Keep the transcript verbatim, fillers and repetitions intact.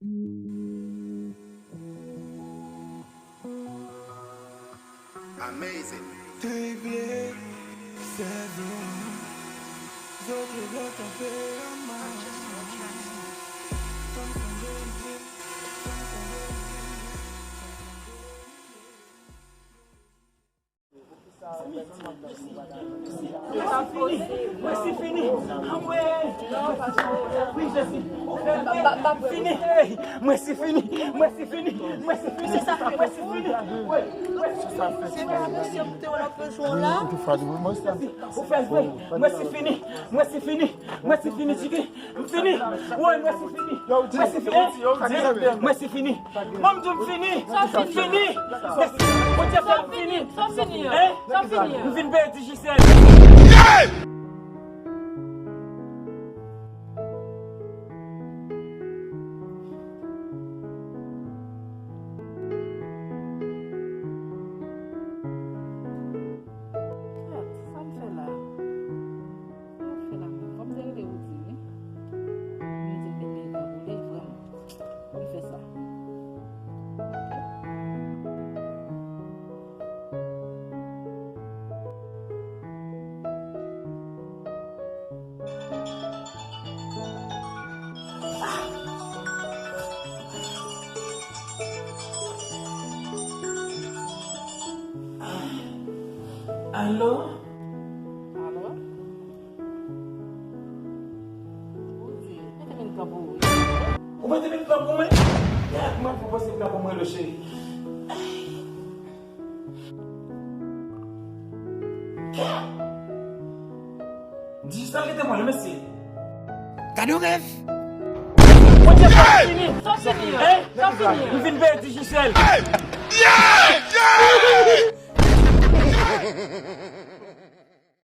Amazing. Triple seven. Zòt yo blan tanperaman. Mwen si fini. Mwen si fini. Anmwe. Wi, Jezi. Ou fè m fini. Mwen si fini. Mwen si fini. Mwen si fini. Mwen si fini. Wi. Se pa mesye m te wè l ap jwe la. Ou fè l vre. Mwen si fini. Mwen si fini. Mwen si fini, Jiki. M fini. Woy, mwen si fini. Mwen si fini. Mwen si fini. Mwen m di w m fini. M fini. Bondye fè m fini. Hein? M vin peye Digicel. Gad, sa m fè la? Sa m fè la menm? Fò m te rele Woody, wi. M di l met men nan boule, vrèman. Fò m fè sa. Alo? Alo? Ou di, mete men nan plan pou ou. Ou mete men nan plan pou mwen? Gad, mwen pwopozem nan pou mwen, lo cheri. Gad! Digicel rete mwen, mesye. Gade yon rèv. Bondye fè m fini. Sa fini, hein? Sa fini. M vin peye Digicel.